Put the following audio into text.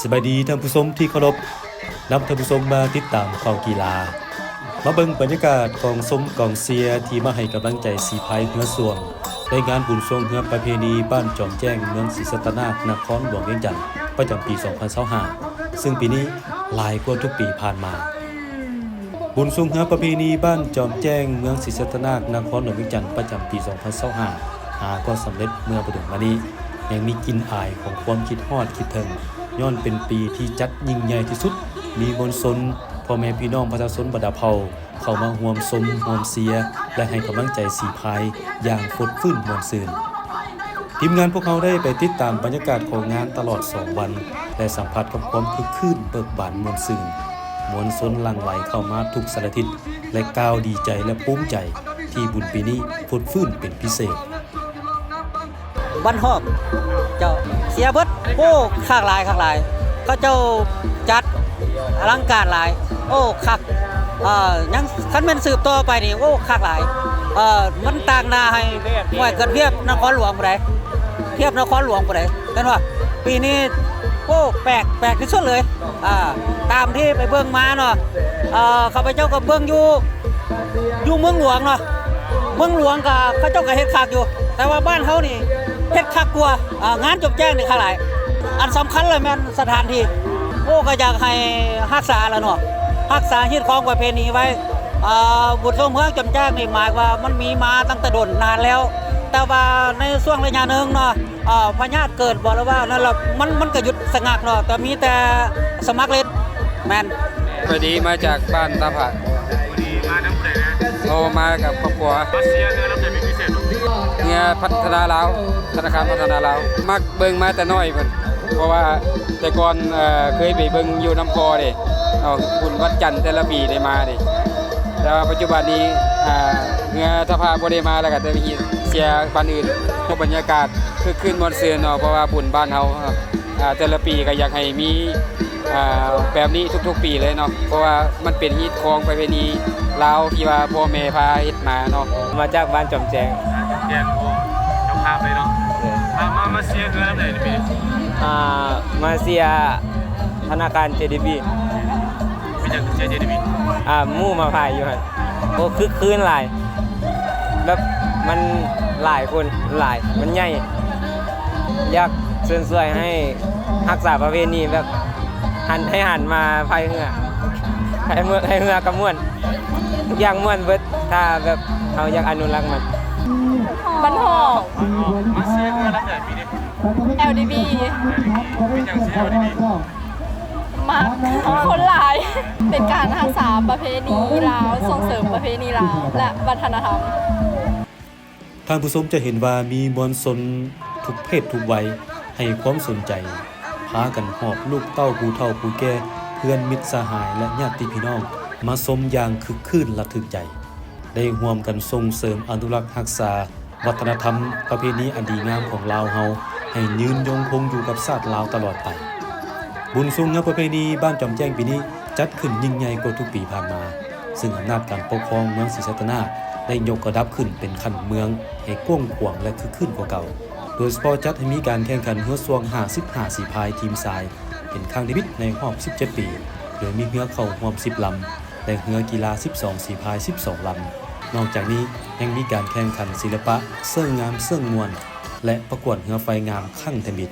ສະບາຍດີທ່ານຜູ້ຊົມທີ່ເຄົາລົບ, ນຳທ່ານຜູ້ຊົມມາຕິດຕາມຂ່າວກິລາ, ມາເບິ່ງບັນຍາກາດກອງຊົມກອງເຊຍທີ່ມາໃຫ້ກຳລັງໃຈສີພາຍເຮືອຊ່ວງ ໃນງານບຸນຊ່ວງເຮືອປະເພນີບ້ານຈອມແຈ້ງ ເມືອງສີສັດຕະນາກ ນະຄອນຫຼວງວຽງຈັນ ປະຈຳປີສອງພັນຊາວຫ້າ ຊຶ່ງປີນີ້ຫຼາຍກວ່າທຸກປີຜ່ານມາ. ບຸນຊ່ວງເຮືອປະເພນີບ້ານຈອມແຈ້ງ ເມືອງສີສັດຕະນາກ ນະຄອນຫຼວງວຽງຈັນ ປະຈຳປີສອງພັນຊາວຫ້າ ຫາກໍສຳເລັດເມື່ອບໍ່ດົນມານີ້ ຍັງມີກິ່ນອາຍຂອງຄວາມຄິດຮອດຄິດເຖິງ ຍ້ອນເປັນປີທີ່ຈັດຍິ່ງໃຫຍ່ທີ່ສຸດ, ມີມວນຊົນ, ພໍ່ແມ່ພີ່ນ້ອງປະຊາຊົນບັນດາເຜົ່າ ເຂົ້າມາຮ່ວມຊົມ, ຮ່ວມເຊຍ ແລະ ໃຫ້ກຳລັງໃຈສີພາຍຢ່າງຟົດຟື້ນມ່ວນຊື່ນ. ທີມງານພວກເຮົາໄດ້ໄປຕິດຕາມບັນຍາກາດຂອງງານຕະຫຼອດສອງວັນ ແລະ ສຳຜັດກັບຄວາມຄຶກຄື້ນເບີກບານມ່ວນຊື່ນ. ມວນຊົນຫຼັ່ງໄຫຼເຂົ້າມາທຸກສາລະທິດ ແລະ ກ່າວດີໃຈ ແລະ ພູມໃຈທີ່ບຸນປີນີ້ຟົດຟື້ນເປັນພິເສດ. ວັນຮອບ ເຈົ້າ ເຊຍເບິດ. ໂອ້ ຄັກຫຼາຍ ຄັກຫຼາຍ. ເຂົາເຈົ້າຈັດອະລັງການຫຼາຍ. ໂອ້ ຄັກ. ເອີ ຍັງ ຄັນແມ່ນສືບຕໍ່ໄປນີ້ ໂອ້ ຄັກຫຼາຍ. ເອີ ມັນຕາງໜ້າໃຫ້ຫ້ວຍເກີດພຽບນະຄອນຫຼວງຜູ້ໃດ ພຽບນະຄອນຫຼວງຜູ້ໃດ ແມ່ນບໍ່? ປີນີ້ ໂອ້ ແປກ ແປກທີ່ສຸດເລີຍ. ອ່າ ຕາມທີ່ໄປເບິ່ງມາເນາະ, ເອີ ຂ້າພະເຈົ້າກໍເບິ່ງຢູ່ ຢູ່ເມືອງຫຼວງເນາະ, ເມືອງຫຼວງກໍເຂົາເຈົ້າກໍເຮັດຄັກຢູ່ ແຕ່ວ່າບ້ານເຮົານີ້ເຮັດຄັກກວ່າ. ອ່າ ງານຈົບແຈ້ງນີ້ຄັກຫຼາຍ. ອັນສຳຄັນເລີຍແມ່ນສະຖານທີ່. ໂອ້ ກໍຢາກໃຫ້ຮັກສາລະເນາະ, ຮັກສາຮີດຄອງປະເພນີໄວ້. ອ່າ ບຸນຊ່ວງເມືອງຈອມແຈ້ງນີ້ ໝາຍວ່າມັນມີມາຕັ້ງແຕ່ດົນນານແລ້ວ, ແຕ່ວ່າໃນຊ່ວງໄລຍະໜຶ່ງເນາະ ອ່າ ພະຍາດເກີດບໍ ຫຼືວ່ານັ້ນລະ ມັນ ມັນກະຢຸດຊະງັກເນາະ, ແຕ່ມີແຕ່ສະໝັກຫຼິ້ນ. ແມ່ນ. ສະບາຍດີ ມາຈາກບ້ານຕາຜາດ. ມານຳຜູ້ໃດນະ? ໂອ ມາກັບຄອບຄົວ. ມາເຊຍເຮືອລຳໃດເປັນພິເສດບໍ່? ເຮືອພັດທະນາລາວ, ທະນາຄານພັດທະນາລາວ. ມັກເບິ່ງມາແຕ່ນ້ອຍພຸ້ນ ເພາະວ່າແຕ່ກ່ອນ ເອີ ເຄີຍໄປເບິ່ງຢູ່ນຳພໍ່ເດ້ເນາະ, ບຸນວັນຈັນແຕ່ລະປີໄດ້ມາເດ້. ແຕ່ວ່າປັດຈຸບັນນີ້ ເຮືອຕາຜາດບໍ່ໄດ້ມາ ແລ້ວກໍໄດ້ເຊຍບ້ານອື່ນ. ພວກບັນຍາກາດຄຶກຄື້ນມ່ວນຊື່ນເນາະ, ເພາະວ່າບຸນບ້ານເຮົາ ອ່າ ແຕ່ລະປີກໍຢາກໃຫ້ມີ ອ່າ ແບບນີ້ທຸກໆປີເລີຍເນາະ, ເພາະວ່າມັນເປັນຮີດຄອງປະເພນີລາວທີ່ວ່າພໍ່ແມ່ພາເຮັດມາເນາະ. ມາຈາກບ້ານຈອມແຈ້ງ. ຈອມແຈ້ງ. ໂອ້ ເຈົ້າພາບເລີຍເນາະ. ມາ ມາ ມາເຊຍເຮືອນຳໃດປີນີ້? ອ່າ ມາເຊຍທະນາຄານ ເຈດີບີ. ເປັນຫຍັງເຊຍ ເຈດີບີ? ອ່າ ໝູ່ມາພາຍຢູ່ຫັ້ນ. ໂອ້ ຄຶກຄື້ນຫຼາຍ ແບບມັນຫຼາຍຄົນຫຼາຍ ມັນໃຫຍ່. ຢາກເຊີນຊວນໃຫ້ຮັກສາປະເພນີ ແບບຫັນ ໃຫ້ຫັນມາພາຍເຮືອ ພາຍເຮືອ ພາຍເຮືອກໍມ່ວນ. ທຸກຢ່າງມ່ວນເບິດ ຖ້າແບບເຮົາຢາກອະນຸລັກມັນ. ບັນຫອກ. ມາເຊຍເຮືອນຳໃດປີນີ້? ແອລດີບີ. ເປັນຫຍັງເຊຍ ແອລດີບີ? ມັກ ຄົນຫຼາຍ. ເປັນການຮັກສາປະເພນີລາວ, ສົ່ງເສີມປະເພນີລາວ ແລະ ວັດທະນະທຳ. ທ່ານຜູ້ຊົມຈະເຫັນວ່າມີມວນຊົນທຸກເພດທຸກໄວໃຫ້ຄວາມສົນໃຈ, ພາກັນຫອບລູກເຕົ້າ, ຜູ້ເຖົ້າຜູ້ແກ່, ເພື່ອນມິດສະຫາຍ ແລະ ຍາດຕິພີ່ນ້ອງ ມາຊົມຢ່າງຄຶກຄື້ນລະທຶກໃຈ, ໄດ້ຮ່ວມກັນສົ່ງເສີມອະນຸລັກຮັກສາ ວັດທະນະທຳປະເພນີອັນດີງາມຂອງລາວເຮົາ ໃຫ້ຍືນຍົງຄົງຢູ່ກັບຊາດລາວຕະຫຼອດໄປ. ບຸນຊ່ວງເຮືອປະເພນີບ້ານຈອມແຈ້ງປີນີ້ ຈັດຂຶ້ນຍິ່ງໃຫຍ່ກວ່າທຸກປີຜ່ານມາ, ຊຶ່ງອຳນາດການປົກຄອງເມືອງສີສັດຕະນາກ ໄດ້ຍົກລະດັບຂຶ້ນເປັນຂັ້ນເມືອງໃຫ້ກວ້າງຂວາງ ແລະ ຄຶກຄື້ນກວ່າເກົ່າ, ໂດຍສະເພາະຈັດໃຫ້ມີການແຂ່ງຂັນເຮືອຊ່ວງຫ້າສິບຫ້າສີພາຍທີມຊາຍ ເປັນຄັ້ງທຳອິດໃນຮອບສິບເຈັດປີ, ໂດຍມີເຮືອເຂົ້າຮ່ວມສິບລຳ ແລະ ເຮືອກິລາສິບສອງສີພາຍສິບສອງລຳ. ນອກຈາກນີ້ຍັງມີການແຂ່ງຂັນສິລະປະເຊິ່ງງາມເຊິ່ງມ່ວນ ແລະ ປະກວດເຮືອໄຟງາມຄັ້ງທຳອິດ.